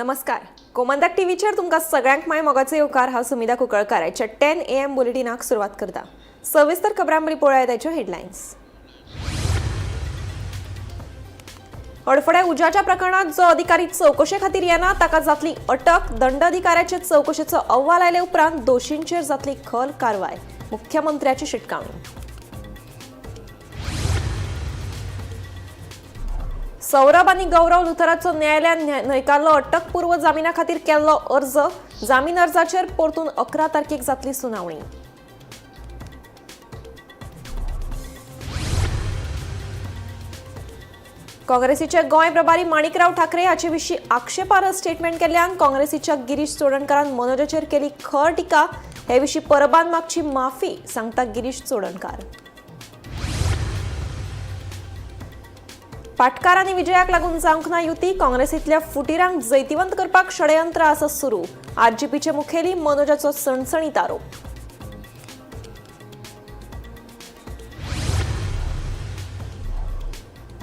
नमस्कार, गोमंतक टीव्हीचेर तुमकां सगळ्यांक माय मोगाचो येवकार. हांव सुमिता कुंकळकार. आयच्या 10 AM बुलेटिनाक सुरवात करता. सविस्तर खबरां बरी पळोवया ताच्यो हेडलायन्स. हडफड्या उज्याच्या प्रकरणात जो अधिकारी चवकशे खातीर येना ताका जातली अटक. दंडाधिकाऱ्याचे चवकशेचो अहवाल आयले उपरांत दोशींचेर जातली खर कारवाय, मुख्यमंत्र्याची शिटकावणी. सौरभ आनी गौरव लुथराचो न्यायालयान न्हयकारलो अटकपूर्व जामिना खातीर केल्लो अर्ज. जामीन अर्जाचेर परतून 11 तारखेक जातली सुनावणी. काँग्रेसीचे गोंय प्रभारी माणिकराव ठाकरे हाचे विशीं आक्षेपार्ह स्टेटमेंट केल्ल्यान काँग्रेसीच्या गिरीश चोडणकारान मनोजाचेर केली खर टिका. हे विशीं परबान मागची माफी, सांगता गिरीश चोडणकार. पाटकार आनी विजयाक लागून जावंक ना युती. काँग्रेसींतल्या फुटिरांक जैतिवंत करपाक षडयंत्र आसा सुरू, आरजीपीचे मुखेली मनोजाचो सणसणीत आरोप.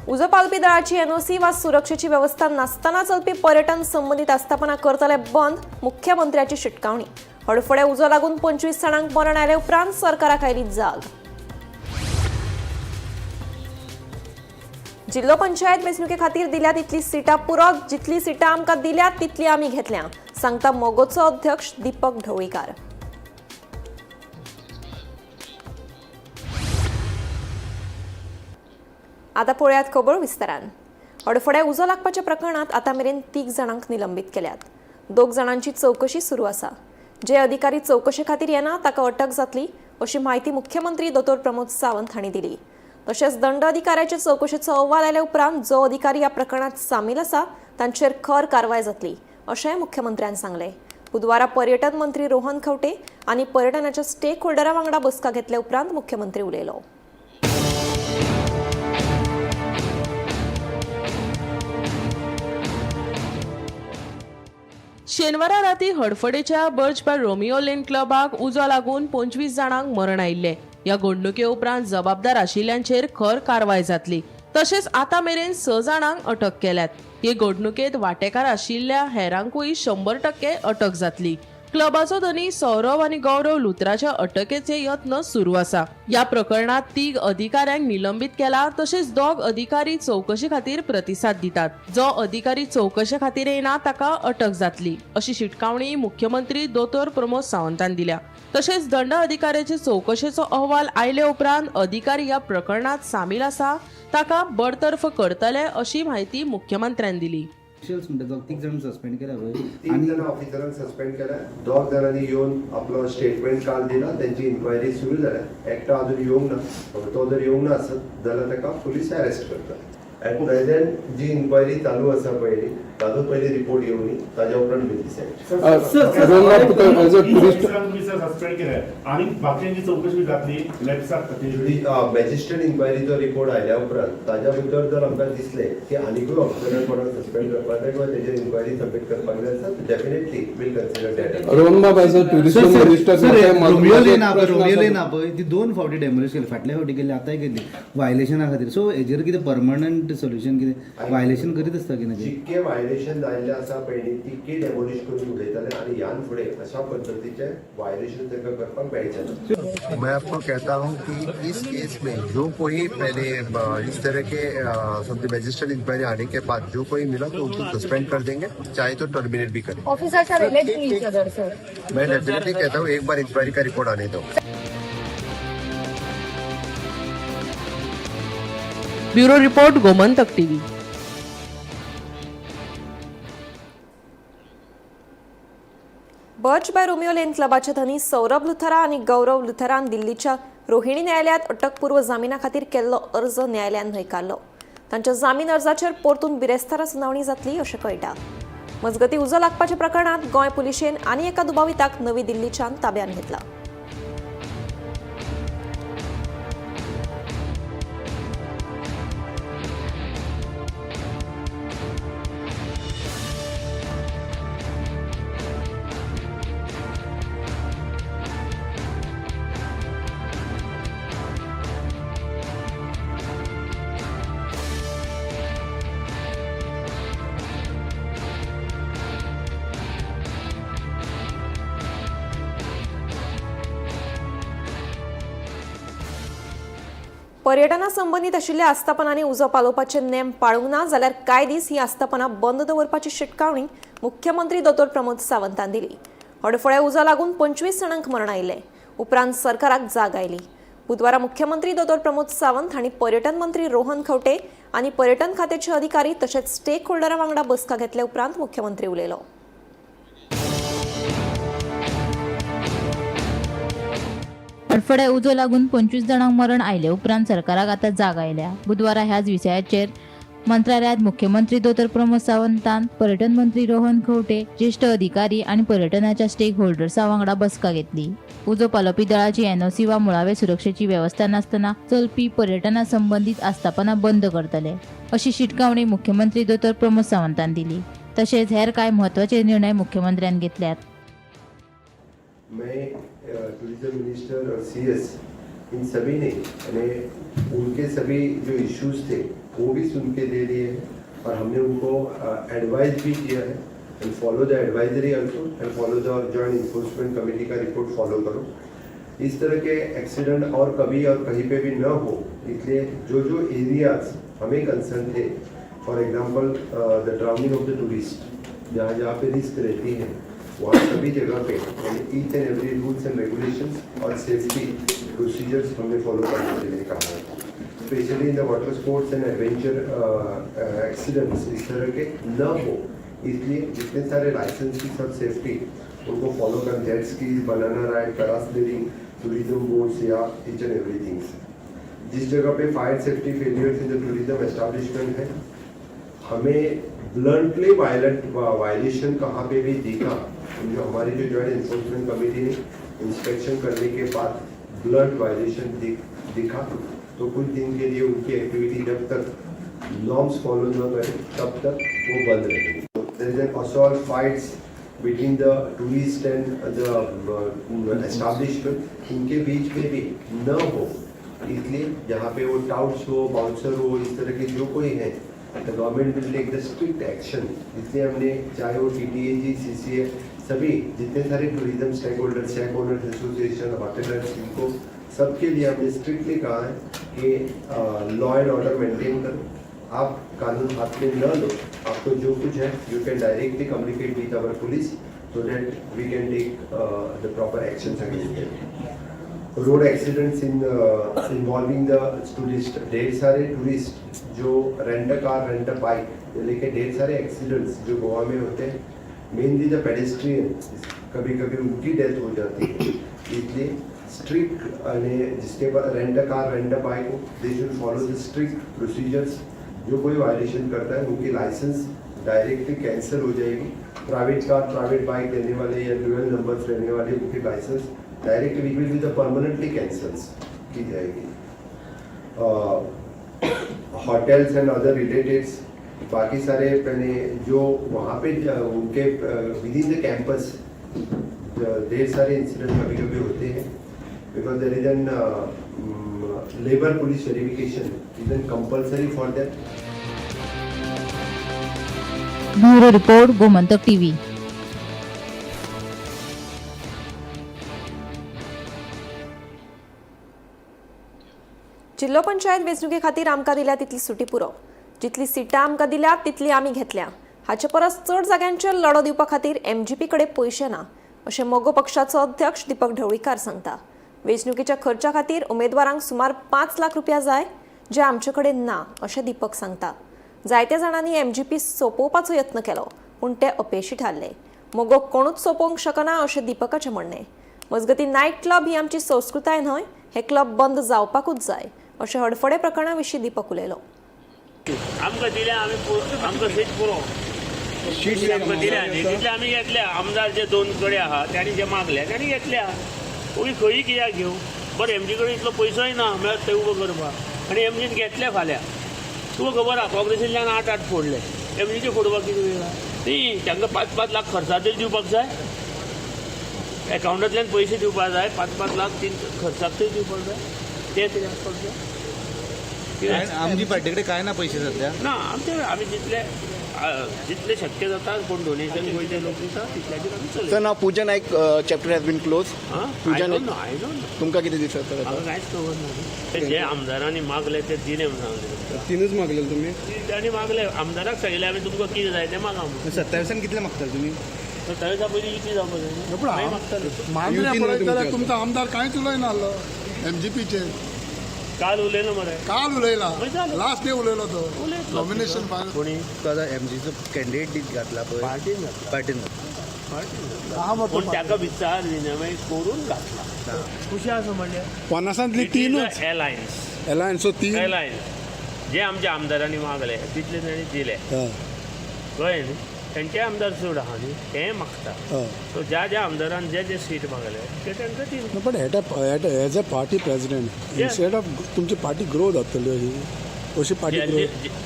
उजो पालपी दळाची एनओसी वा सुरक्षेची वेवस्था नासतना चलपी पर्यटन संबंदीत आस्थापनां करतले बंद, मुख्यमंत्र्याची शिटकावणी. हडफड्या उजो लागून 25 जाणांक मरण आयले उपरांत सरकाराक आयली जाग. जिल्लो पंचायत वेंचणुके खातीर दिल्या तितली सिटां पुरो. जितली सिटां आमकां दिल्यात तितली आमी घेतल्या, सांगता मगोचो अध्यक्ष दीपक ढवळीकार. आता पळयात खबर विस्तारान. हडफड्या उजो लागपाच्या प्रकरणात आतां मेरेन तीग जाणांक निलंबीत केल्यात. दोग जाणांची चवकशी सुरू आसा. जे अधिकारी चवकशे खातीर येना ताका अटक जातली, अशी म्हायती मुख्यमंत्री दोतोर प्रमोद सावंत हांणी दिली. तशेंच दंड अधिकाऱ्याचे चवकशेचो अहवाल आयल्या उपरांत जो अधिकारी ह्या प्रकरणात सामील आसा तांचेर खर कारवाय जातली, अशेंय मुख्यमंत्र्यान सांगलें. बुधवारा पर्यटन मंत्री रोहन खंवटे आनी पर्यटनाच्या स्टेक होल्डरा वांगडा बसका घेतल्या उपरांत मुख्यमंत्री उलयलो. शेनवारा राती हडफडेच्या बर्च बाय रोमियो लेन क्लबाक उजो लागून 25 जाणांक मरण आयिल्लें. ह्या घडणुके उपरांत जबाबदार आशिल्ल्यांचेर खर कारवाय जातली. तशेंच आतां मेरेन स जाणांक अटक केल्यात. हे घडणुकेंत वांटेकार आशिल्ल्या हेरांकूय 100% अटक जातली. क्लबाचो धनी सौरभ आनी गौरव लुत्राच्या अटकेचे यत्न सुरू आसा. ह्या प्रकरणात तीग अधिकाऱ्यांक निलंबीत केला. तशेंच दोग अधिकारी चवकशे खातीर प्रतिसाद दितात. जो अधिकारी चवकशे खातीर येना ताका अटक जातली, अशी शिटकावणी मुख्यमंत्री दोतोर प्रमोद सावंतान दिल्या. तशेंच दंड अधिकाऱ्याचे चवकशेचो अहवाल आयले उपरांत अधिकारी ह्या प्रकरणात सामील आसा ताका बडतर्फ करतले, अशी म्हायती मुख्यमंत्र्यान दिली. ऑफिशियल्स म्हणटा तो तीग जाण सस्पेंड केला पळय. तीन जाण ऑफिसरांक सस्पेंड केल्या. दोग जाणांनी येवन आपलो स्टेटमेंट काल दिला. तेंची इन्क्वायरी सुरू जाल्या. एकटो अजून येवंक ना. तो जर येवंक ना आसत जाल्यार ताका पुलीस अरेस्ट करता. एट प्रेझेंट जी इन्क्वायरी चालू आसा पयली, ताजो पयली रिपोर्ट येवनी, ताज्या उपरांत we decide. Rohan, तुका एज अ टुरिस्ट तुम्ही सर सस्पेंड केले आणि बाकींची चौकशी जातली लॅप्साक खातीर? मॅजिस्ट्रेट इन्क्वायरीचो रिपोर्ट आयल्या उपरांत ताज्या भितर जर आमकां दिसलें की आनिकूय ऑफिसरांक कोणाक सस्पेंड करपाक जाय किंवा तेजेर इन्क्वायरी सबमीट करपाक जाय आसत, definitely we'll consider that. Rohan Bab, as a tourist minister, Romeo Lane आहा पळय, रोमियो लेन आहा पळय, ती दोन फावटी डेमोलिश केली. फाटल्या फावटी केली, आतांय केली व्हायलेशना खातीर. सो हेजेर कितें परमनंट सोल्युशन कितें? व्हायलेशन करीत आसता कितें ना कितें? जितके व्हायलेशन जाल्ले आसा पयलीं तितके डेमोलिश करून उडयतले आनी ह्यान फुडें अशा पद्दतीचे व्हायलेशन तांकां करपाक मेळचें ना. मैं आपको कहता हूं कि इस केस में जो कोई पहले इस तरह के समझे मजिस्ट्रेट इंक्वायरी आने के बाद जो कोई मिला तो उनको सस्पेंड कर देंगे, चाहे तो टर्मिनेट भी करें. Officers are alleging each other, sir. मैं डेफिनेटली कहता हूँ, एक बार इंक्वायरी का रिपोर्ट आने दो. Bureau report, Gomantak TV. Birch bye Romeo Lane क्लबाचे धनी सौरभ लुथरा आनी गौरव लुथरान दिल्लीच्या रोहिणी न्यायालयात अटकपूर्व जामिना खातीर केल्लो अर्ज न्यायालयान न्हयकारलो. तांच्या जामीन अर्जाचेर परतून बिरेस्तारा सुनावणी जातली, अशें कळटा. मजगतीं, उजो लागपाच्या प्रकरणात गोंय पुलिशेन आनी एका दुबाविताक नवी दिल्लीच्यान ताब्यांत घेतला. पर्यटना संबंदीत आशिल्ल्या आस्थापनांनी उजो पालोवपाचे नेम पाळूंक ना जाल्यार कांय दीस ही आस्थापनां बंद दवरपाची शिटकावणी मुख्यमंत्री दोतोर प्रमोद सावंतान दिली. हडफड्या उजो लागून 25 जाणांक मरण आयिल्लें. उपरांत सरकाराक जाग आयली. बुधवारा मुख्यमंत्री दोतोर प्रमोद सावंत हांणी पर्यटन मंत्री रोहन खंवटे आनी पर्यटन खात्याचे अधिकारी तशेंच स्टेक होल्डरां वांगडा बसका घेतल्या उपरांत मुख्यमंत्री उलयलो. हडफड्या उजो लागून 25 जाणांक मरण आयले उपरांत सरकाराक आतां जाग आयल्या. बुधवारा ह्याच विशयाचेर मंत्रालयात मुख्यमंत्री दोतोर प्रमोद सावंतान पर्यटन मंत्री रोहन खंवटे, ज्येश्ठ अधिकारी आनी पर्यटनाच्या स्टेक होल्डर्सा वांगडा बसका घेतली. उजो पालोवपी दळाची एनओसी वा मुळावे सुरक्षेची वेवस्था नासतना चलपी पर्यटना संबंदीत आस्थापनां बंद करतले अशी शिटकावणी मुख्यमंत्री दोतोर प्रमोद सावंतान दिली. तशेंच हेर कांय म्हत्वाचे निर्णय मुख्यमंत्र्यान घेतल्यात. मैं tourism minister Aur CS in सभी ने यानी उनके सभी जो इश्यूज थे वो भी सुन के दे दिए हैं और हमने उनको एडवाइस भी किया है and follow the advisory also and follow the joint enforcement committee का रिपोर्ट फॉलो करो. इस तरह के एक्सीडेंट और कभी और कहीं पे भी न हो, इसलिए जो जो एरियाज हमें कंसर्न थे, for example the drowning of the tourist, जहाँ जहाँ पे रिस्क रहती है वहाँ सभी जगह पे यानी each and every rules and regulations Aur safety procedures हमने फॉलो करने के लिए कहा है. Specially in the water sports and adventure accidents इस तरह के न हो, इसलिए जितने सारे लाइसेंसेस और सेफ्टी उनको फॉलो कर, jet skis, banana ride, parasailing, tourism boats या ईच एंड एवरी थिंग्स. जिस जगह pay fire safety failures in the tourism establishment है, हमें ब्लंटली वायलेंट वायलेशन कहाँ पे भी दिखा, जो हमारी जो जॉइंट एनफोर्समेंट कमेटी ने इंस्पेक्शन करने के बाद ब्लंट वायलेशन दिखा तो कुछ दिन के लिए उनकी एक्टिविटी जब तक नॉर्म्स फॉलो न करें तब तक वो बंद रहेगी. There is an assault fights between the tourist and the establishment, इनके बीच में भी न हो, इसलिए जहाँ पे वो टाउट्स हो, बाउंसर हो, इस तरह के जो कोई है, the government will take the strict action. इसलिए हमने चाहे वो टीटीए जी, सीसीए, सभी जितने सारे tourism stake holder, shack owners association, hoteliers, इनको सबके लिए हमने स्ट्रिक्टली कहा है कि लॉ एंड ऑर्डर मेंटेन करो, आप कानून हाथ में न लो. आपको जो कुछ है, you can directly communicate with our police so that we can take the proper actions against them. Road accidents in involving the tourist, ढेर सारे टूरिस्ट जो rent car, rent bike लेके ढेर सारे एक्सीडेंट्स जो गोवा में होते हैं, मेनली the pedestrian, कभी कभी उनकी डेथ हो जाती है. इसलिए स्ट्रिक्ट जिसके pass rent car, rent bike हो, they should follow the strict procedures. जो कोई वायलेशन करता है उनकी लाइसेंस डायरेक्टली कैंसिल हो जाएगी. प्राइवेट कार, प्राइवेट बाइक लेने वाले या ड्यूअल नंबर्स लेने वाले, उनकी licence directly will be the permanently cancels की जाएगी. होटल्स एंड अदर रिलेटेड्स, बाकी सारे पहले जो वहाँ पे उनके विद इन the campus ढेर सारे इंसिडेंट कभी कभी होते हैं, because there is an labour police verification is an compulsory for that. Bureau report, Gomantak TV. जिल्हो पंचायत वेंचणुके खातीर आमकां दिल्या तितली सुटी पुरो. जितली सिटां आमकां दिल्या तितली आमी घेतल्या. हाचे परस चड जाग्यांचेर लढो दिवपा खातीर एमजीपी कडेन पयशे ना अशें मगो पक्षाचो अध्यक्ष दीपक ढवळीकार सांगता. वेंचणुकेच्या खर्चा खातीर उमेदवारांक सुमार 5 लाख रुपया जाय, जे आमचे कडेन ना अशें दीपक सांगता. जायत्या जाणांनी एमजीपी सोंपोवपाचो यत्न केलो पूण ते अपेशी थारले. मगो कोणूच सोंपोवंक शकना अशें दीपकाचें म्हणणें. मजगतीं, नायट क्लब ही आमची संस्कृताय न्हय, हे क्लब बंद जावपाकूच जाय अशें हडफडें प्रकरणा विशीं दीपक उलयलो. आमकां दिल्या आमी, आमकां सीट पुरो. तितले आमकां दिल्या न्ही, तितले आमी घेतल्या. आमदार जे दोन कडे आहा तांणी जे मागल्या तांणी घेतल्या. ओगी खंय कित्याक घेवं? बरें, एमजी कडेन इतलो पयसोय ना म्हळ्यार ते उबो करपाक. आनी एमजीन घेतल्या फाल्यां, तुका खबर आहा, काँग्रेसींतल्यान आठ आठ फोडले. एमजीचे फोडपाक कितें वेळ आहा? न्ही, तांकां 5-5 लाख खर्चा तरी दिवपाक जाय. एकावंटांतल्यान पयशे दिवपाक जाय. 5-5 लाख तीन खर्चाक तरी दिवपाक जाय. ते तरी आसपाक जाय. कितें? आमची पार्टी कडेन काय ना पयशे सध्या. ना, आमचे आमी जितले जितले शक्य जाता कोण डोनेशन गोंयचे लोक दिता तितल्याचेर आमी चलयता. Sir, now Puja Naik chapter has been close. Puja Naik I don't know. तुमकां कितें दिसता सर? म्हाका कांयच खबर ना. जे आमदारांनी मागले ते दिले म्हणून सांगले. तीनच मागलेले तुम्ही? तांणी मागले, आमदाराक सांगिल्लें आमी तुमकां कितें जाय तें मागा म्हणून. 27 कितले मागता तुमी? 27 पयलीं युती जावपाक जाय, मागताले. मागण्या पळयत जाल्यार तुमचो आमदार कांयच उलयना आहलो एमजीपीचेर. काल उलयलो मरे. काल उलयला, लास्ट डे उलयलो तो नॉमिनेशन. कोणी तो आतां एमजीचो कॅन्डिडेट घातला पळय, पार्टीन घातला, पार्टीन घातला, पूण ताका विचार विनिमय करून घातला. खुशी आसा म्हणल्यार पन्नासांतली तीनच एलायन्स, एलायन्स तीन एलायन्स जे आमच्या आमदारांनी मागले तितले तांणी दिले. कळ्ळें न्ही? तांचे आमदार चड आहा न्ही, ते मागता. सो ज्या ज्या आमदारान जे जे सीट मागले ते तांकां दिले. But as a party president instead of तुमची पार्टी ग्रो जातली ही अशी पार्टी ग्रो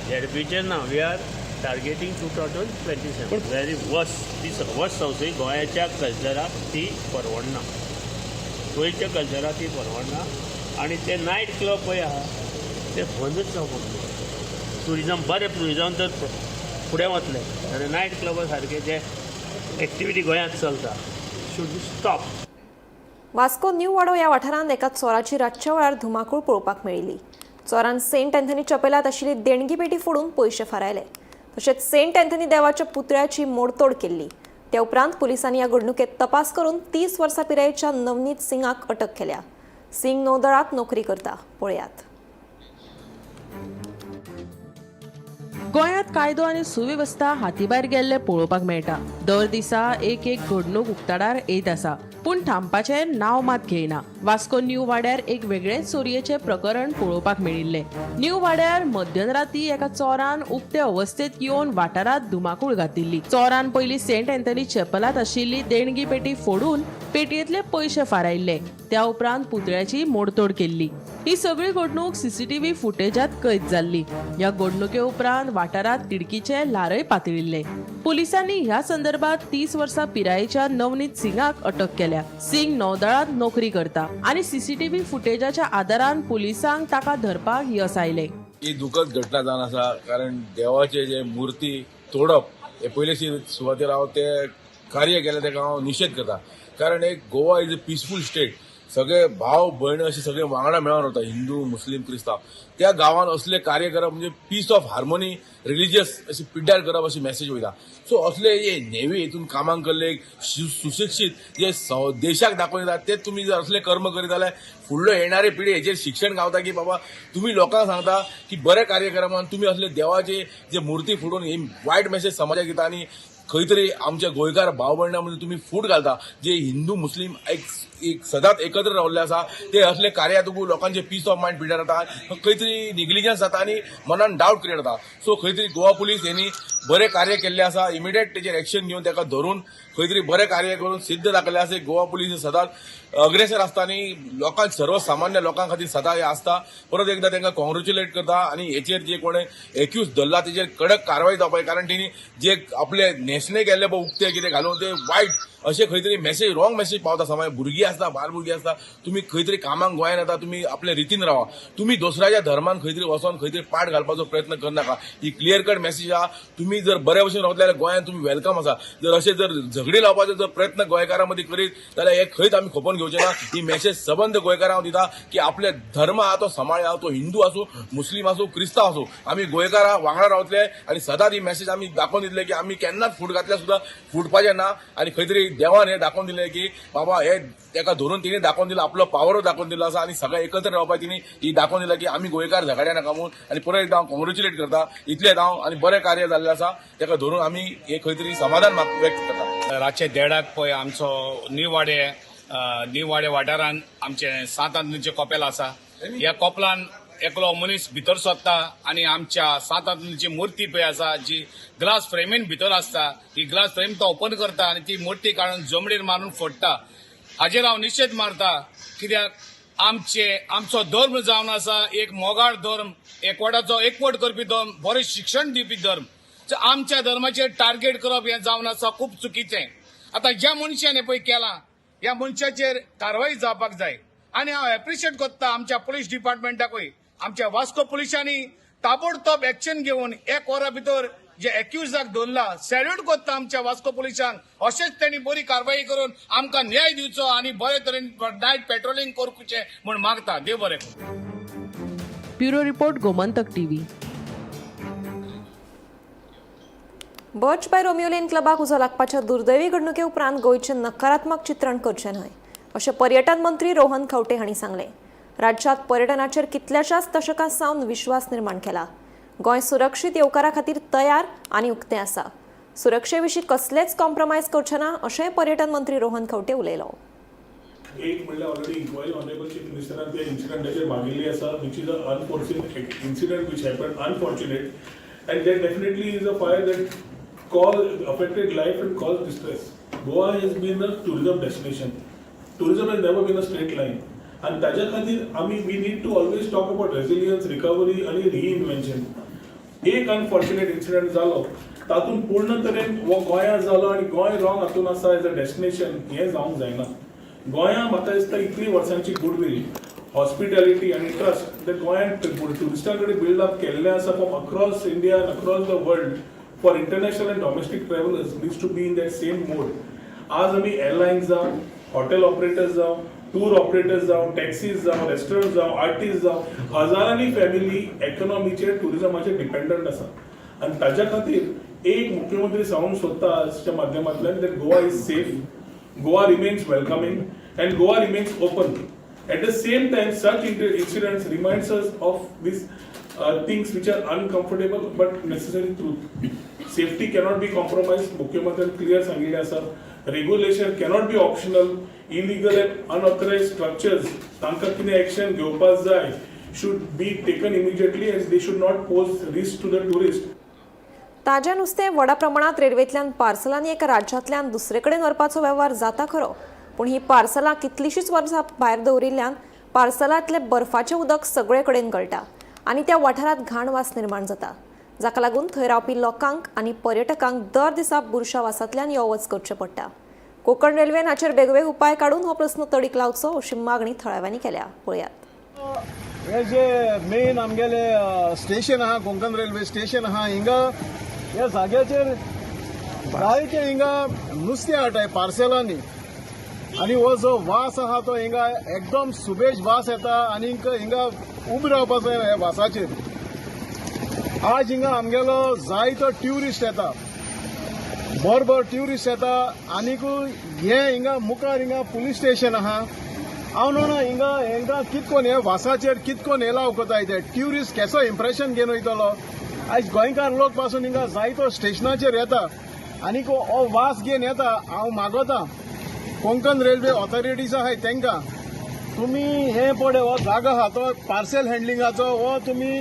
झेडपीचेर ना, we are targeting 2027. Very worse, ती वर्स संवसारीक गोंयाच्या कल्चराक ती परवडना, गोंयच्या कल्चराक ती परवडना. आनी ते नायट क्लब पळय आहा ते बंदच जावपाक जाय. टुरिजम बरें, टुरिजम तर फुडें वतलें, आनी नायट क्लबा सारके जे एक्टिविटी गोंयांत चलता should be stop. Vasco new Wado ह्या वाठारांत एका चोराची रातच्या वेळार धुमाकूळ पळोवपाक मेळिल्ली. चोरान सेंट अँथनी चपेलांत आशिल्ली देणगी पेटी फोडून पयशे फारायले. तशेंच सेंट अँथनी देवाच्या पुतळ्याची मोडतोड केल्ली. त्या उपरांत पुलिसांनी ह्या घडणुकेत तपास करून 30 वर्सां पिरायेच्या नवनीत सिंगाक अटक केल्या. सिंग नौदळांत नोकरी करता. पळयात. गोंयांत कायदो आनी सुवेवस्था हातीभायर गेल्ले पळोवपाक मेळटा. दर दिसा एक एक घडणूक उक्ताडार येत आसा, पूण थांबपाचें नांव मात घेयना. वास्को न्यू वाड्यार एक वेगळेच चोरयेचें प्रकरण पळोवपाक मेळिल्लें. न्यू वाड्यार मध्यराती एका चोरान उक्ते अवस्थेत येवन वाठारांत धुमाकूळ घातिल्ली. चोरान पयलीं सेंट अँथनी चॅपलांत आशिल्ली देणगी पेटी फोडून पेटयेंतले पयशे फारायल्ले. त्या उपरांत पुतळ्याची मोडतोड केल्ली. ही सगळी घडणूक सीसीटीव्ही फुटेजात कैद जाल्ली. ह्या घडणुके उपरांत वाठारांत तिडकीचे ल्हारय पातळिल्ले. पुलिसांनी ह्या संदर्भात 30 वर्सां पिरायेच्या नवनीत सिंगाक अटक केल्या. सिंग नौदळांत नोकरी करता आनी सीसीटीव्ही फुटेजाच्या आदारान पुलिसांक ताका धरपाक यस आयलें. ही दुखद घटना जावन आसा, कारण देवाचे जे मूर्ती तोडप हे पयले सुवातेर हांव ते कार्य केलें ताका हांव निशेध करता. कारण एक Goa is a peaceful state, सगळे भाव भयण अशे सगळे वांगडा मेळोन रावता, हिंदू मुस्लीम क्रिस्तांव. त्या गांवान असले कार्य करप म्हणजे पीस ऑफ हार्मोनी रिलिजियस अशी पिड्ड्यार करप अशी मॅसेज वयता. सो असले जे नेवी हितून कामांक केल्ले सुशिक्षीत जे देशाक दाखोवन दिता ते तुमी जर असले कर्म करीत जाल्यार फुडलो येणारे पिढी हेचेर शिक्षण गावता की बाबा तुमी लोकांक सांगता की बरें कार्य करा म्हणून तुमी असले देवाचे जे मुर्ती फोडून ही वायट मॅसेज समाजाक दिता आनी खंय तरी आमच्या गोंयकार भाव भयणां मदीं तुमी फूट घालता. जे हिंदू मुस्लीम एक सदांच एकत्र रावल्ले आसा ते असले कार्या तुका लोकांचे पीस ऑफ मायंड पिड्यार जाता, खंय तरी निग्लिजन्स जाता आनी मनान डावट क्रिएट जाता. सो खंय तरी गोवा पुलीस हेणी बरें कार्य केल्लें आसा, इमिडिएट तेजेर एक्शन घेवन ताका धरून खंय तरी बरें कार्य करून सिद्ध दाखयल्लें आसा. गोवा पुलीस सदांच अग्रेसर आसता आनी लोकांक सर्वसामान्य लोकां खातीर सदां हें आसता. परत एकदां तांकां कॉंग्रेच्युलेट करता आनी हेचेर जे कोणें एक्यूज धरला तेजेर कडक कारवाय जावपाक जाय, कारण तेणी जे आपले न्हेसणे केल्ले पळय उक्ते कितें घालून ते वायट अशें खंय तरी मॅसेज रॉंग मॅसेज पावता. समाज भुरगीं आसता, बाल भुरगीं आसता, तुमी खंय तरी कामाक गोंयान येता, तुमी आपले रितीन रावा, तुमी दुसऱ्याच्या धर्मान खंय तरी वचोन खंय तरी पाट घालपाचो प्रयत्न करनाका. ही क्लियर कट मॅसेज आहा. तुमी जर बरे भशेन रावतले जाल्यार गोंयान तुमी welcome आसा. जर अशें जर झगडी लावपाचो जर प्रयत्न गोंयकारां मदीं करीत जाल्यार हे खंयच आमी खपोवन घेवचे ना. ही मॅसेज सबंद गोंयकारांक हांव दिता की आपले धर्म आहा तो सांबाळया, तो हिंदू आसूं, मुस्लीम आसूं, क्रिस्तांव आसूं, आमी गोंयकारां वांगडा रावतले आनी सदांच ही मॅसेज आमी दाखोवन दितले की आमी केन्नाच फूट घातल्यार सुद्दां फुटपाचें ना. आनी खंय तरी देवान हें दाखोवन दिलें की बाबा हे ताका धरून तिणें दाखोवन दिलां, आपलो पावरूय दाखोवन दिलो आसा आनी सगळे एकत्र रावपाक तिणें ही दाखोवन दिलां की आमी गोंयकार झगड्या नाका म्हणून. आनी परत एकदां हांव कॉंग्रेच्युलेट करता, इतलें हांव आनी बरें कार्य जाल्लें आसा ताका धरून आमी हे खंय तरी समाधान व्यक्त करता. रातचे 1:30 पळय आमचो न्यू वाडे वाठारांत आमचें सांत आंतनीचें कपेल आसा. ह्या कोपलान एकलो मनीस भितर सोदता आनी आमच्या सांत आंतनीची मूर्ती पळय आसा जी ग्लास फ्रेमीन भितर आसता, ही ग्लास फ्रेम तो ओपन करता आनी ती मूर्ती काडून जमणीर मारून फोडटा. हाजेर हांव निशेध मारता, कित्याक आमचो धर्म जावन आसा एक मोगाळ धर्म, एकवटाचो एकवट करपी धर्म, बरें शिक्षण दिवपी धर्म. आमच्या धर्माचेर टार्गेट करप हें जावन आसा खूब चुकीचें. आतां ज्या मनशान हें पळय केलां ह्या मनशाचेर कारवाय जावपाक जाय आनी हांव एप्रिशिएट करता आमच्या पुलीस डिपार्टमेंटाकूय. आमच्या वास्को पुलिसांनी ताबडतोब एक्शन घेवन 1 वरा भितर जे एक्युजाक धरला, सॅल्यूट करता आमच्या वास्को पुलिसांक. अशेंच तेणी बरी कारवाई करून आमकां न्याय दिवचो आनी बरे तरेन नायट पेट्रोलिंग करचें म्हूण मागता. देव बरें करूं. Bureau report, Gomantak TV. Birch by Romeo Lane क्लबाक उजो लागपाच्या दुर्दैवी घडणुके उपरांत गोंयचें नकारात्मक चित्रण करचें न्हय अशें पर्यटन मंत्री रोहन खंवटे हांणी सांगलें. राज्यांत पर्यटनाचेर कितल्याशाच दशकां सावन विश्वास निर्माण केला. गोंय सुरक्षीत येवकारा खातीर तयार आनी उक्तें आसा. सुरक्षे विशीं कसलेच कॉम्प्रोमायज करचे ना अशेंय पर्यटन मंत्री रोहन खंवटे उलयलो. एक म्हणल्यार ऑलरेडी इन्क्वायरी ऑनरेबल चीफ मिनिस्टरान त्या इन्सिडंटाचेर मागिल्ली आसा, which is a unforeseen incident which happen, unfortunate, and that definitely is a fire that cause affected life and cause distress. Goa has been a tourism destination. Tourism has never been a straight line. आनी ताज्या खातीर आमी we need to always talk about resilience, recovery आनी रिइन्व्हेन्शन. एक unfortunate incident जालो, तातूंत पूर्ण तरेन हो गोंया जालो आनी गोंय रॉंग हातून आसा एज अ डेस्टिनेशन, हें जावंक जायना. गोंया म्हाका दिसता इतली वर्सांची गुडवील, हॉस्पिटॅलिटी आनी ट्रस्ट ते गोंयांत ट्युरिस्टां कडेन बिल्ड अप केल्लें आसा from across India and across the world for international and domestic travellers needs to be in that same mode. आज आमी एअरलायन्स जावं, हॉटेल ऑपरेटर्स जावं, टूर ऑपरेटर्स जावं, टॅक्सीज जावं, रेस्टॉरंट जावं, आर्टिस्ट जावं, हजारांनी फॅमिली इकॉनॉमीचेर, ट्युरिजमाचेर डिपेंडंट आसा. आनी ताज्या खातीर एक मुख्यमंत्री सांगूंक सोदता आजच्या माध्यमांतल्यान that Goa is safe, Goa remains welcoming and Goa remains open. At the same time, such incidents reminds us of these things which are uncomfortable but necessary truth. Safety cannot be compromised. मुख्यमंत्र्यान clear सांगिल्लें आसा. Regulation cannot be optional. Illegal and unauthorized structures, तांकां कितें action घेवपाक जाय should be taken immediately and they should not pose risk to the tourist. ताजें नुस्तें व्हडा प्रमाणात रेल्वेंतल्यान पार्सलांनी एका राज्यांतल्यान दुसरे कडेन व्हरपाचो वेव्हार जाता खरो, पूण ही पार्सलां कितलींशींच वर्सां भायर दवरिल्ल्यान पार्सलांतलें बर्फाचें उदक सगळे कडेन गळटा आनी त्या वाठारांत घाण वास निर्माण जाता, जाका लागून थंय रावपी लोकांक आनी पर्यटकांक दर दिसा बुरशा वासांतल्यान यो वच करचें पडटा. कोकण रेल्वेन हाचेर बेगोबेग उपाय काडून हो प्रस्न तडीक लावचो अशी मागणी थळाव्यांनी केल्या. पळयात. हे जे मेन आमगेले स्टेशन आहा, कोंकण रेल्वे स्टेशन आहा, हिंगा ह्या जाग्याचेर जायते हिंगा नुस्तें हाडटाय पार्सलांनी आनी हो जो वास आहा तो हिंगा एकदम सुबेज वास येता आनी हिंगा उबे रावपाचो ह्या वासाचेर. आज हिंगा आमगेलो जायतो ट्युरिस्ट येता, बरोबर ट्युरिस्ट येता. आनीक हे हिंगा मुखार हिंगा पुलीस स्टेशन आहा. हांव न्हू हिंगा हेंकां कितकोन हे वासाचेर कितकोन एलाव करताय ते ट्युरिस्ट केसो इम्प्रेशन घेवन वयतलो. आयज गोंयकार लोक पासून हिंगा जायतो स्टेशनाचेर येता आनीक हो वास घेवन येता. हांव मागोता कोंकण रेल्वे ऑथॉरिटीज आहाय तेंकां, तुमी हे पळय हो जागो आहा तो पार्सल हँडलिंगाचो, हो तुमी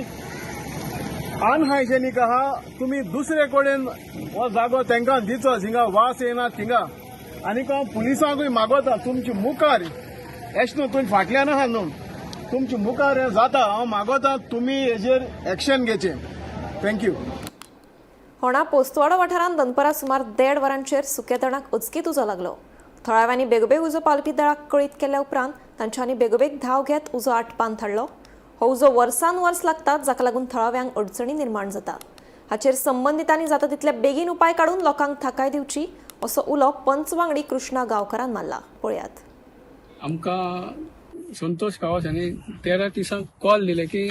अनहायजेनीक आहा, तुमी दुसरे कडेन हो जागो तेंकां दिचो हिंगा वास येना थिंगा. आनीक हांव पुलिसांकूय मागोता तुमचे मुखार, एश न्हू तुमी फाटल्यान आहा न्हू, तुमचे मुखार हें जाता, हांव मागोता तुमी हेजेर एक्शन घेचें. Thank you. होणा पोस्तवाडो वाठारांत दनपरां सुमार 1.5 वरांचेर सुक्या तणाक अचकीत उजो लागलो. थळाव्यांनी बेगोबेग उजो पालपी दळाक कळीत केल्या उपरांत तांच्यांनी बेगोबेग धांव घेत उजो आटपान धाडलो. हो उजो वर्सान वर्स लागतात, जाका लागून थळाव्यांक अडचणी निर्माण जाता. हाचेर संबंदितांनी जाता तितले बेगीन उपाय काडून लोकांक थाकाय दिवची असो उलो पंच वांगडी कृष्णा गांवकारान मारला. पळयात. आमकां संतोष गांवस हांणी 13:30 कॉल दिले की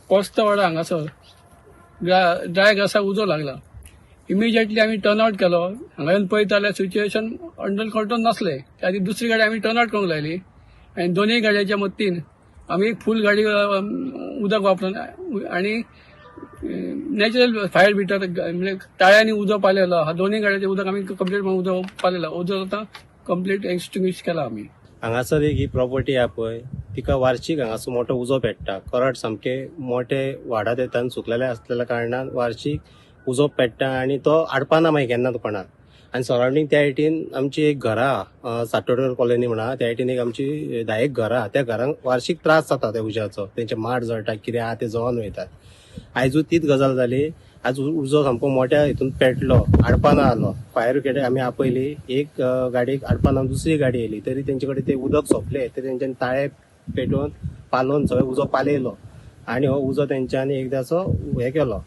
कोस्तावाडा हांगासर ड्राय ग्रासाक उजो लागला. इमिजिएटली आमी टर्न आवट केलो. हांगा येवन पळयत जाल्यार सिच्युएशन अंडर कंट्रोल नासलें. त्या खातीर दुसरी गाडी आमी टर्न आवट करूंक लायली आनी दोनूय गाडयांच्या मदतीन आमी एक फूल गाडी उदक वापरून आनी नॅचरल फायर बिटर म्हणजे ताळ्यांनी उजो पालयलो. हा दोनूय गाडयांचें उदक आमी कंप्लीट उजो पालयला. उजो आतां कंप्लीट एक्सटिंग्विश केला आमी. हांगासर एक ही प्रॉपर्टी आहा पळय, तिका वार्षिक हांगासर मोठो उजो पेट्टा. करड सामके मोठे वाडत येता आनी सुकलेले आसलेल्या कारणान वार्षिक उजो पेट्टा आनी तो आडपाना मागीर केन्ना कोणाक. आनी सरावंडींग त्या सायडीन आमची एक घरां, सातोडकर कॉलनी म्हणा, त्या सायडीन एक आमची 10 घरां, त्या घरांक वार्षिक त्रास जाता त्या उज्याचो. तेंचे माड जळटा, कितें आहा ते जळोन वयतात. आयजूय तीच गजाल जाली. आज उजो सामको मोठ्या हितून पेटलो, आडपाना आलो. फायर ब्रिगेड आमी आपयली, एक गाडयेक आडपाना दुसरी गाडी येयली, तरी तेंचे कडेन ते उदक सोंपलें, तरी तेंच्यांनी ताळे पेटोवन पालोवन सगळें उजो पालयलो आनी हो उजो तेंच्यांनी एकदांचो हें केलो.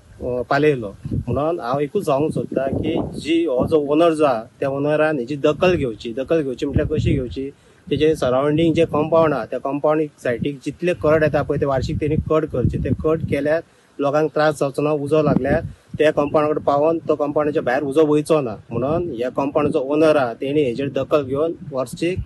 पालयलो. म्हणून हांव एकूच सांगूंक सोदता की जी हो जो ओनर जो आहा त्या ओनरान हेजी दखल घेवची. दखल घेवची म्हटल्यार कशी घेवची, तेजे सरावंडींग जे कंपावंड आहा त्या कंपावंड सायटीक जितले कट येता पळय ते वार्षिक तेणी कट करचे. ते कट केल्यार लोकांक त्रास जावचो ना. उजो लागल्यार त्या कंपावंडा कडेन पावोन तो कंपावंडाच्या भायर उजो वयचो ना. म्हणून ह्या कंपावंडाचो ओनर आहा तेणी हेजेर दखल घेवन वार्षिक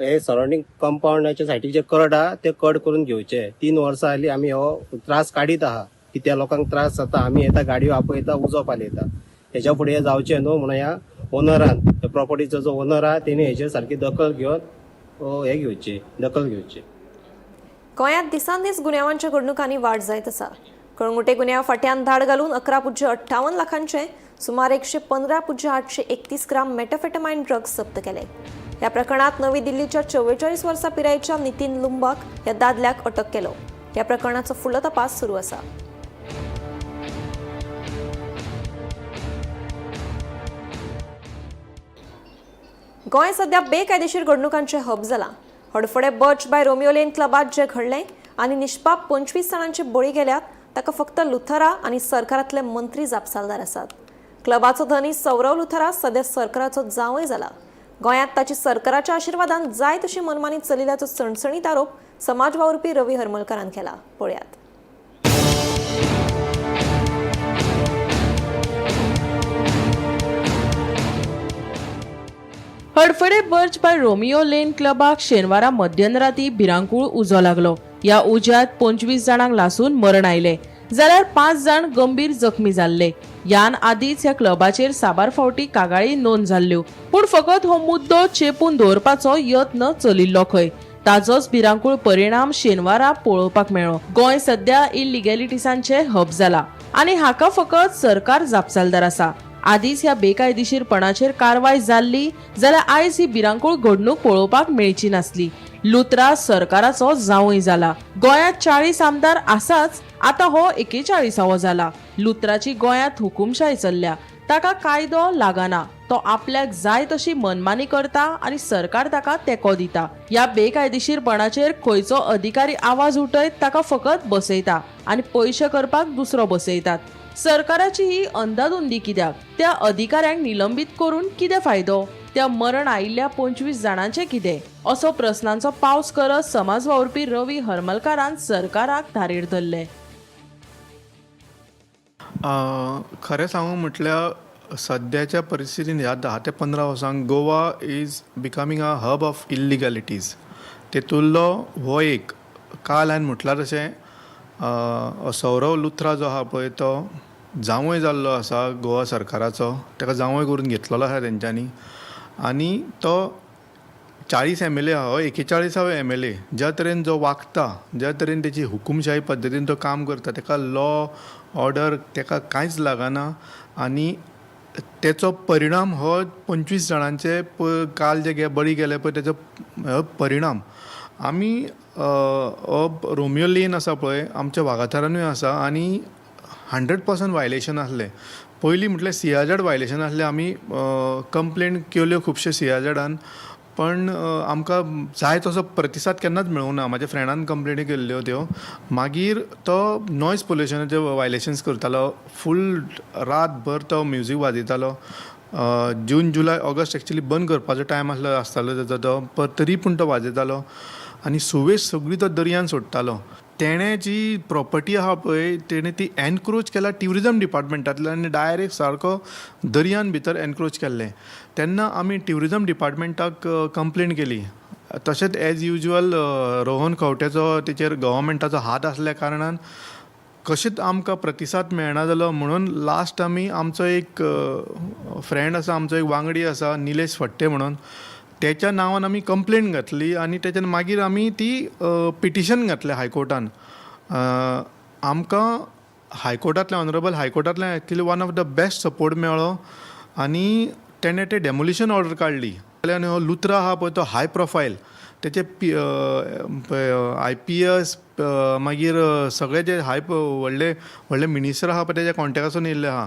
हे सरावंडींग कंपावंडाच्या सायटीक जे कट आहा ते कट करून घेवचे. 3 वर्सां जाली आमी हो त्रास काडीत आहा की त्या लोकांक त्रास जाता. आमी येता गाडयो आपयता उजो पालयता. हेच्या फुडें हें जावचें न्हू म्हणून ह्या ओनरान त्या प्रॉपर्टीचो जो ओनर आहा तेणी हेजेर सारकी दखल घेवन हे घेवची, दखल घेवची. गोंयांत दिसानदीस गुन्यांवांच्या घडणुकांनी वाड जायत आसा. कळंगुटे गुन्यांव फाट्यान धाड घालून 11.58 लाखांचे सुमार 115.831 ग्राम मेटाफेटामायन ड्रग्ज जप्त केले. ह्या प्रकरणात नवी दिल्लीच्या 44 वर्सां पिरायेच्या नितीन लुंबाक ह्या दादल्याक अटक केलो. ह्या प्रकरणाचो फुडलो तपास सुरू आसा. गोंय सध्या बेकायदेशीर घडणुकांचे हब जाला. Hadfade Birch by Romeo Lane क्लबात जे घडलें आनी निष्पाप 25 जाणांचे बळी गेल्यात ताका फक्त लुथरा आनी सरकारांतले मंत्री जापसालदार आसात. क्लबाचो धनी सौरव लुथरा सध्या सरकाराचो जांवय जाला. गोंयांत ताची सरकाराच्या आशिर्वादान जाय तशी मनमानी चलिल्ल्याचो सणसणीत आरोप समाज वावुरपी रवी हरमलकारान केला. पळयात. Hadfade Birch by Romeo Lane क्लबाक शेनवारा मध्यराती भिरांकूळ उजो लागलो. ह्या उज्यात 25 जाणांक लासून मरण आयले जाल्यार 5 जाण गंभीर जखमी जाल्ले. यान आदीच ह्या क्लबाचेर साबार फावटी कागाळी नोंद जाल्ल्यो, पूण फकत हो मुद्दो चेपून दवरपाचो यत्न चलिल्लो खंय. ताजोच भिरांकूळ परिणाम शेनवारा पळोवपाक मेळ्ळो. गोंय सध्या इलिगॅलिटीजांचे हब जाला आनी हाका फकत सरकार जापसालदार आसा. आदीच ह्या बेकायदेशीरपणाचेर कारवाय जाल्ली जाल्यार आयज ही भिरांकूळ घडणूक पळोवपाक मेळची नासली. लुत्रा सरकाराचो जांवय जाला. गोंयांत 40 आमदार आसाच, आतां हो 41वो जाला. लुत्राची गोंयांत हुकुमशाय चल्ल्या. ताका कायदो लागना, तो आपल्याक जाय तशी मनमानी करता आनी सरकार ताका तेंको दिता. ह्या बेकायदेशीरपणाचेर खंयचो अधिकारी आवाज उठयत ताका फकत बसयता आनी पयशे करपाक दुसरो बसयतात. सरकाराची ही अंदाधुंदी कित्याक? त्या अधिकाऱ्यांक निलंबीत करून कितें फायदो? त्या मरण आयिल्ल्या 25 जाणांचें कितें? असो प्रस्नांचो पावस करत समाज वावुरपी रवी हरमलकारान सरकाराक धारेर धरले. खरें सांगू म्हटल्यार सद्याच्या परिस्थितीन ह्या 10 ते 15 वर्सांक Goa is becoming a hub of illegalities. तेतूंतलो हो एक. काल हांवें म्हटलां तशें सौरव लुथरा जो आहा पळय तो जांवय जाल्लो आसा गोवा सरकाराचो. ताका जांवय करून घेतलेलो आसा तेंच्यांनी आनी तो 40 MLA आहा, हो 41वो MLA. ज्या तरेन जो वागता, ज्या तरेन तेची हुकुमशाही पद्दतीन तो काम करता, ताका लॉ ऑर्डर ताका कांयच लागना आनी तेचो परिणाम हो 25 जाणांचे काल जे बळी गेले पळय तेचो परिणाम. आमी हो रोमियो लेन आसा पळय आमच्या वागाथारानूय आसा आनी 100% वायलेशन आसलें. पयलीं म्हटल्यार सीआरझेड वायलेशन आसलें. आमी कंप्लेन केल्यो खुबशे सीआरझेडान, पण आमकां जाय तसो प्रतिसाद केन्नाच मेळूंक ना. म्हाज्या फ्रेंडान कंप्लेनी केल्ल्यो त्यो. मागीर तो नॉयज पोल्युशनाचे वायलेशन्स करतालो. फूल रातभर तो म्युजीक वाजयतालो. जून जुलय ऑगस्ट एक्चुली बंद करपाचो टायम आसलो आसतालो तेजो तो, तरी पूण तो वाजयतालो आनी सुवेज सगळी तो दर्यान सोडटालो. तेणें जी प्रॉपर्टी आहा पळय तेणें ती एनक्रोच केला ट्युरिजम डिपार्टमेंटांतल्यान आनी डायरेक्ट सारको दर्यान भितर एनक्रोच केल्लें. तेन्ना आमी ट्युरिजम डिपार्टमेंटाक कंप्लेन केली. तशेंच एज युजल रोहन खंवटेचो तेचेर गव्हर्मेंटाचो हात आसल्या कारणान कशेंच आमकां प्रतिसाद मेळना जालो. म्हणून लास्ट आमी आमचो एक फ्रेंड आसा, आमचो एक वांगडी आसा निलेश फडटे म्हणून, तेच्या नांवान आमी कंप्लेन घातली आनी तेच्या मागीर आमी ती पिटिशन घातलें हायकोर्टान. आमकां हायकोर्टांतल्यान, honourable हायकोर्टांतल्यान actually one of the best support मेळ्ळो आनी तेणें तें डेमोलिशन ऑर्डर काडली. आनी हो लुथरा आहा पळय तो हाय प्रोफायल, तेचे IPS मागीर सगळे जे हाय व्हडले व्हडले मिनिस्टर आहा पळय तेच्या कॉन्टेक्टासून येयल्ले आहा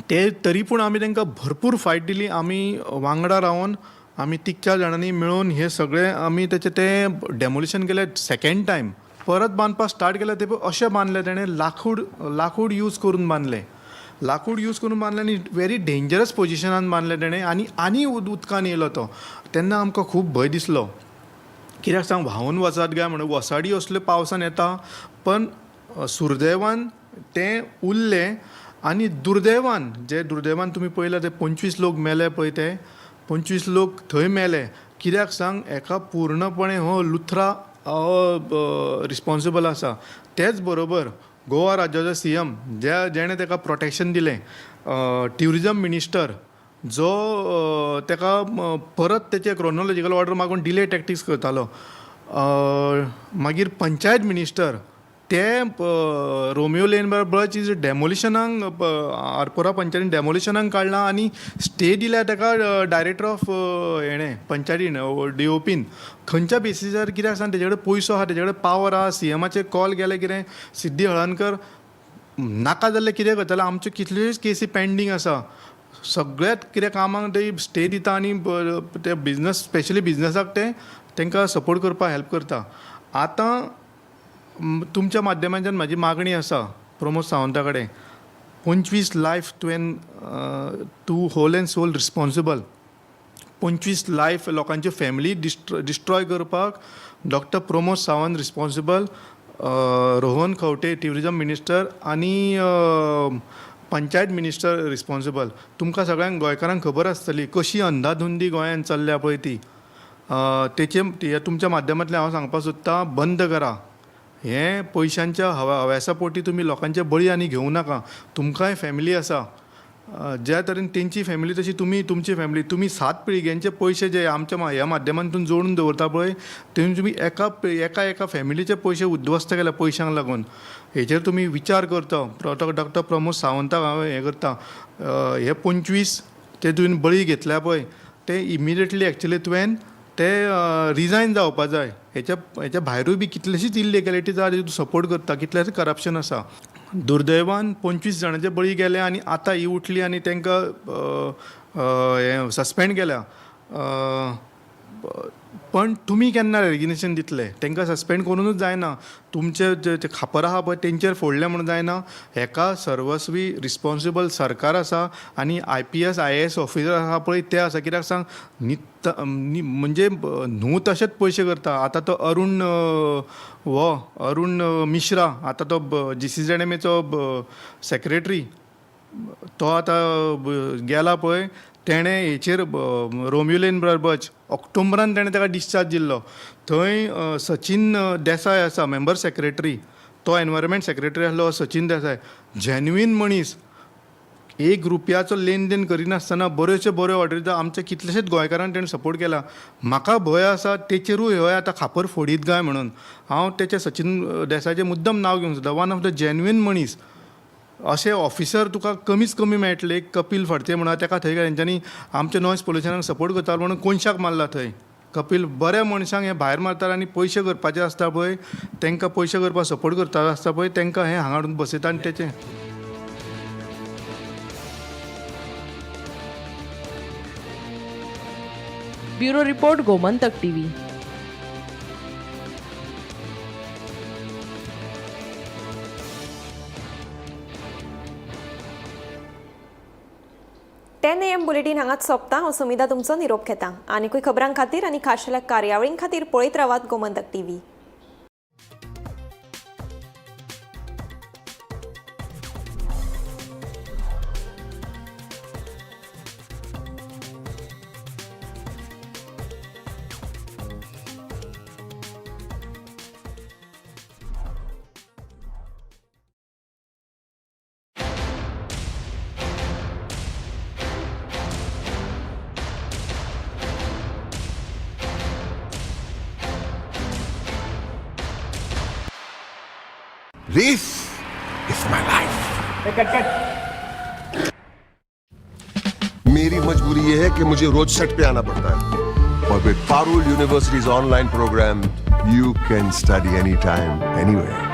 ते. तरी पूण आमी तांकां भरपूर फायट दिली. आमी वांगडा रावन आमी 3-4 जाणांनी मेळून हे सगळे आमी तेचें तें डेमोलिशन केलें सेकेंड टायम. परत बांदपाक स्टार्ट केलें तें पळय अशें बांदलें तेणें लाकूड लाकूड यूज करून बांदलें, लाकूड यूज करून बांदलें आनी वेरी डेंजरस पोजिशनान बांदलें तेणें आनी आनी उदकान येयलो तो. तेन्ना आमकां खूब भंय दिसलो, कित्याक सांग व्हांवून वचत काय म्हणून. वसाडी असल्यो पावसान येता, पण सुर्दैवान तें उरलें. आनी दुर्दैवान जे दुर्दैवान तुमी पळयला ते 25 लोक मेले पळय, ते 25 लोक थंय मेले. कित्याक सांग हेका पूर्णपणे हो लुथरा हो रिस्पोन्सिबल आसा. तेच बरोबर गोवा राज्याचो सीएम ज्या जेणे ताका प्रोटेक्शन दिलें, ट्युरिजम मिनिस्टर जो ताका परत तेचे क्रोनोलॉजिकल ऑर्डर मागून डिले टॅक्टिक्स करतालो, मागीर पंचायत मिनिस्टर ते रोमियो लेन बर्च is डॅमोलिशनाक आरपोरा पंचायतीन डॅमोलिशनाक काडलां आनी स्टे दिल्या ताका डायरेक्टर ऑफ हेणें पंचायतीन डीओपीन. खंयच्या बेसिसार कित्याक सांग तेजे कडेन पयसो आहा, तेजे कडेन पावर आहा. सीएमाचे कॉल गेले कितें सिद्धी हळर्णकर नाका जाल्लें कितें करताले. आमच्यो कितल्योश्योच केसी पेंडींग आसा, सगळ्यात कितें कामाक ते स्टे दिता आनी ते बिजनस स्पेशली बिजनसाक ते तांकां सपोर्ट करपाक हेल्प करता. आतां तुमच्या माध्यमांतल्यान म्हाजी मागणी आसा प्रमोद सावंता कडेन, 25 लायफ तुवें तूं whole and soul responsible. 25 life लोकांच्यो फॅमिली डिस्ट्रॉय करपाक doctor Pramod Sawant responsible, Rohan Khaunte tourism minister आनी पंचायत मिनिस्टर रिस्पोन्सिबल. तुमकां सगळ्यांक गोंयकारांक खबर आसतली कशी अंधाधुंदी गोंयांत चल्ल्या पळय ती. तेचे तुमच्या माध्यमांतल्यान हांव सांगपाक सोदतां, बंद करा हें पयशांच्या हव्यासा पोटी तुमी लोकांचे बळी आनी घेवं नाका. तुमकांय फॅमिली आसा, ज्या तरेन तेंची फॅमिली तशी तुमी तुमची फॅमिली, तुमी 7 पिळग्यांचे पयशे जे आमच्या ह्या माध्यमांतून जोडून दवरता पळय, तेतून तुमी एका एका एका फॅमिलीचे पयशे उद्ध्वस्त केल्या पयशांक लागून. हेचेर तुमी विचार करता. डॉक्टर प्रमोद सावंताक हांव हें करता, हे 25 ते तुवें बळी घेतल्या पळय ते इमिडिएटली एक्चुली तुवें ते रिजायन जावपा जाय. हेच्या भायरूय बी कितलेशीच इल्लिगॅलिटीज आहा, तूं सपोर्ट करता, कितलेशें करप्शन आसा. दुर्दैवान 25 जाणांचे बळी गेले आनी आतां ही उठली आनी तांकां हें सस्पेंड केल्या. पण तुमी केन्ना रेजिग्नेशन दितले? तांकां सस्पेंड करुनूच जायना, तुमचे जे खापर आहा पळय तेंचेर फोडलें म्हणून जायना. हेका सर्वस्वी रिस्पोन्सिबल सरकार आसा आनी IPS IAS officer आहा पळय ते आसा. कित्याक सांग म्हणजे न्हू तशेंच पयशे करता. आतां तो अरुण हो अरुण मिश्रा आतां तो GCZMAचो सेक्रेटरी तो आतां गेला पळय, तेणें हेचेर रोमियो लेन बर्च ऑक्टोबरान तेणें ताका डिस्चार्ज दिल्लो. थंय सचीन देसाय आसा मेंबर सेक्रेटरी, तो एनवायरमेंट सेक्रेटरी आसलो सचीन देसाय, जेन्युइन मनीस, 1 रुपयाचो लेन देन करिनासतना बऱ्योच्यो बऱ्यो ऑर्डरी दिता. आमच्या कितलेशेच गोंयकारांक तेणें सपोर्ट केला. म्हाका भंय आसा तेचेरूय हय आतां खापर फोडीत काय म्हणून. हांव तेचे सचीन देसायचें मुद्दम नांव घेवंक सोदता, वन ऑफ the genuine मनीस. अशे ऑफिसर तुका कमीच कमी मेळटले. एक कपील फडते म्हणून ताका थंय तेंच्यांनी आमच्या नॉयज पोल्युशनाक सपोर्ट करतालो म्हणून कोनशाक मारला थंय. कपील बऱ्या मनशांक हे भायर मारतात आनी पयशे करपाचे आसता पळय तांकां पयशे करपाक सपोर्ट करता आसता पळय तांकां हें हांगा हाडून बसयता आनी तेचें. Bureau report, Gomantak TV. Ten AM bulletin हांगाच सोंपता. हांव सुमिधा तुमचो निरोप घेता. आनीकूय खबरां खातीर आनी खाशेल्या कार्यावळीं खातीर पळयत रावात Gomantak TV. This is my life. Cut cut. मेरी मजबूरी ये है कि मुझे रोज सेट पे आना पड़ता है, और with Parul University's online program, you can study anytime, anywhere.